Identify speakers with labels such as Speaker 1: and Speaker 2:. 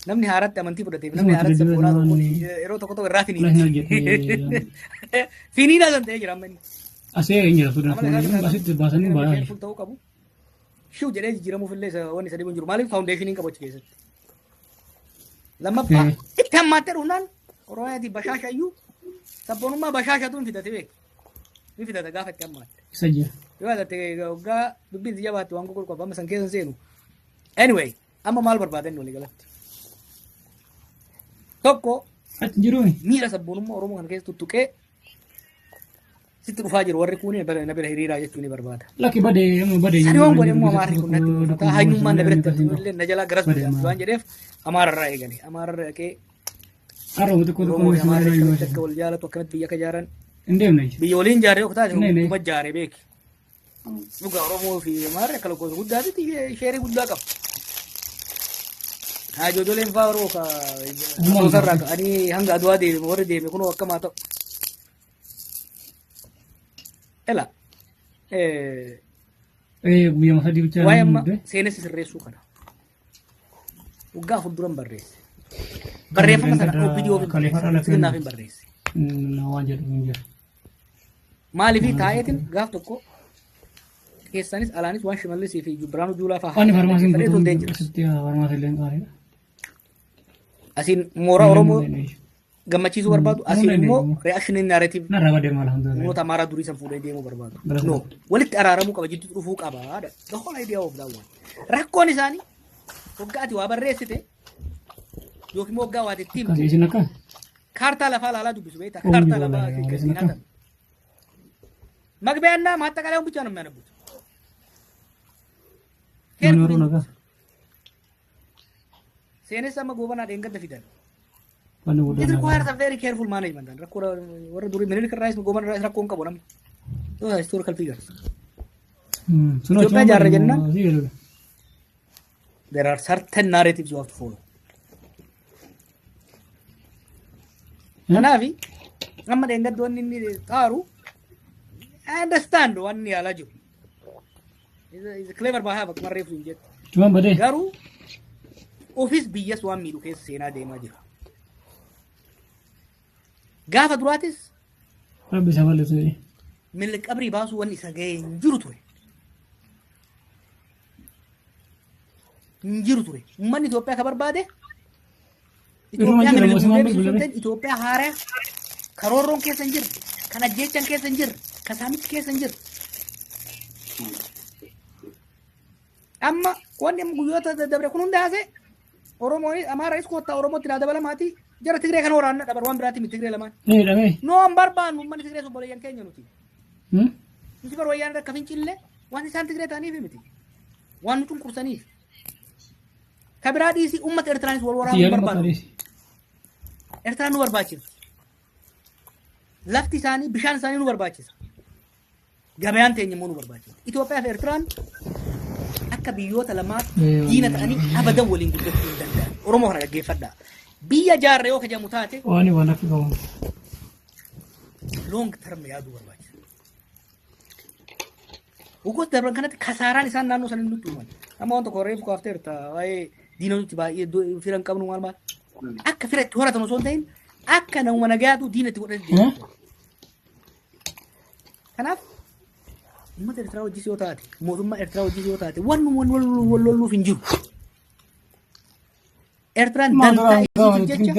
Speaker 1: Namni haaratti amantii fudhateef namni
Speaker 2: Isuma
Speaker 1: haaratti
Speaker 2: ture
Speaker 1: sabboonaa
Speaker 2: dura
Speaker 1: tokko
Speaker 2: waan
Speaker 1: yeroo tokko tokko irraa
Speaker 2: wala hin
Speaker 1: finiinti.
Speaker 2: hojjette.
Speaker 1: Finiinaa san ta'ee jira amma inni.
Speaker 2: Asee hin jira suudhaan
Speaker 1: Amala
Speaker 2: fuudhanii
Speaker 1: isaa
Speaker 2: asitti baasanii
Speaker 1: namni
Speaker 2: baay'ee.
Speaker 1: careful ta'uu qabu. Shiw jedhee jijjiiramuuf illee isa wanni isa dhibu hin jiru. Maaliif foundation qabu achi keessatti. Lammaffaa itti hammaattee dhufnaan Oromiyaatii bashaasha iyyuu sabboonummaa bashaashatu hin fidate beeki. Ni fidata gaafa itti hammaatte.
Speaker 2: Isa jira.
Speaker 1: Yoo yaadatte waggaa dubbiin si jabaatte waan gurguru qaba amma san keessa hin seenu. Anyway, amma maal barbaadan walii galatti? Tokko
Speaker 2: Achi jiru.
Speaker 1: miira sabboonummaa Oromoo kana keessa tuttuqee sitti dhufaa jiru warri kuuni na bira hiriiraa jechuu ni barbaada.
Speaker 2: Lakki badee amma badee.
Speaker 1: Sani waan godhe immoo Amaarri kun natti mufataa hayyummaan na biratti illee na jalaa garas godaanti waan jedheef Amaararraa eegale. Amaararraa dhaqee
Speaker 2: Har'a tokko tokko
Speaker 1: Oromoo fi Amaarri akkamitti akka wal jaalatu akkamitti biyya akka ijaaran
Speaker 2: hin deemne.
Speaker 1: biyya waliin ijaaree yoo taate
Speaker 2: Nee, nee.
Speaker 1: kuma ijaare beeki. Dhugaa Oromoo fi Amaarri akka lakkoofsa guddaatitti sheerii guddaa qaba. Haa ijoolleen fa'aa Oromoo ka asoosarraa ka'anii hanga Aduwaa deeme warri deeme kunoo akkamaa ta'u. Ela
Speaker 2: Guyyaa sadii bichaa
Speaker 1: waa'ee amma seenessi sirreessuu kana. Waggaa 4 duran barreesse. Barreeffama sana OPDO hin barreesse. Bilxiginnaaf hin barreesse.
Speaker 2: Waan jedhu hin jiru.
Speaker 1: Maaliif taa'eetiin gaaf tokko keessanis alaanis waan Shimallisii fi Biraanuu Juulaa fa'aa
Speaker 2: Waan farmaasiin
Speaker 1: fedhee
Speaker 2: guutuun
Speaker 1: tolteen jira.
Speaker 2: asitti farmaasii illee qaaliidha.
Speaker 1: Asiin mooraa Oromoo gammachiisuu barbaadu asiin immoo reaction narrative
Speaker 2: Narraa badee maal alhamdulillah.
Speaker 1: humnoota Amaaraa durii san fuudhee deemuu barbaadu.
Speaker 2: Gara
Speaker 1: No, walitti araaramuu qaba jidduutti dhufuu qaba. The whole idea of that one. Rakkoon isaanii waggaa ati waa barreessite yookiin immoo waggaa waa itti himte
Speaker 2: Akkasii isin akka
Speaker 1: kaartaa lafaa laalaa dubbisu beektaa
Speaker 2: Oomishni
Speaker 1: kaartaa lafaa
Speaker 2: walaa
Speaker 1: keessatti
Speaker 2: isin akka
Speaker 1: hatan. መግቢያና ማጠቃለያውን ብቻ ነው የሚያነቡት።
Speaker 2: namni warra nagaa
Speaker 1: Seenessa amma goobanaa dheengadda fidan.
Speaker 2: wanni
Speaker 1: It
Speaker 2: guddaan
Speaker 1: requires a very careful management. Rakkoo warra durii Minilik irraayis goobana irraayis rakkoo hin qabu namni. Those are historical figures.
Speaker 2: Sun
Speaker 1: Itoophiyaa ijaarra jennaan
Speaker 2: asii jedhudha.
Speaker 1: there are certain narratives you have to follow. Kanaaf amma dheengadda wanni inni xaaru I understand waan inni yaalaa jiru. He's a clever bahaa akkuma reefu hin jettu.
Speaker 2: Cumaan badee.
Speaker 1: Garuu ofis biyyas waan miidhu keessa seenaa deemaa jira. Gaafa duraatis
Speaker 2: Rabbi isa balleessu jedhee.
Speaker 1: Minilik qabrii baasuu wanni isa ga'e hin jiru ture. Hin jiru ture. Uummanni Itoophiyaa ka barbaade
Speaker 2: Irruma
Speaker 1: Itoophiyaa
Speaker 2: jira
Speaker 1: Minilik
Speaker 2: mootummaan
Speaker 1: deebisuu osoo hin
Speaker 2: bilbilee.
Speaker 1: ta'in Itoophiyaa haaraa karoorroon keessa hin jirre, kan ajjeechan keessa hin jirre, kan saamichi keessa hin jirre. Amma wanni amma guyyoota dabre kun hunda haasee Oromoonis Amaaraanis koottaa Oromootti naa dabalamaatii jara Tigree kana waraanna dhabar waan biraatti miti Tigree lamaan.
Speaker 2: Ni hidhamee.
Speaker 1: Noo hin barbaannu uummanni Tigree obboleeyyan keenya nuti. Nuti bar wayyaan irra akka fincille waan isaan Tigree ta'aniif miti. Waan nu cunqursaniif. Ka biraa dhiisii uummata Eertiraanis wal waraanuu hin
Speaker 2: Yaaduma
Speaker 1: barbaannu.
Speaker 2: qabeessi.
Speaker 1: Eertiraan nu barbaachisa. Lafti isaanii bishaan isaanii nu barbaachisa. Gabayaan teenya immoo nu barbaachisa. Itoophiyaa fi Eertiraan akka biyyoota lamaatti diina ta'anii abadan waliin guddachuu hin danda'an. Oromoo kana dhaggeeffadhaa. Biyya jaarra yoo kajamu taate
Speaker 2: Waan waan akka qabu.
Speaker 1: long term yaaduu barbaachisa. Waggoota darban kanatti kasaaraan isaan naannoo sanii nutti uuman. Amma waan tokko reefu kaafteerta waa'ee diina nuti baay'ee fira hin qabnu maal maal. Akka fira itti horatan osoo hin ta'in akka namuma nagaatu diina itti godhate deemu. Kanaaf uummata Eertiraa wajjis yoo taate mootummaa Eertiraa wajjis yoo taate wanni wal wal lolluuf hin jiru. Eertiraan dantaa isiitiif jecha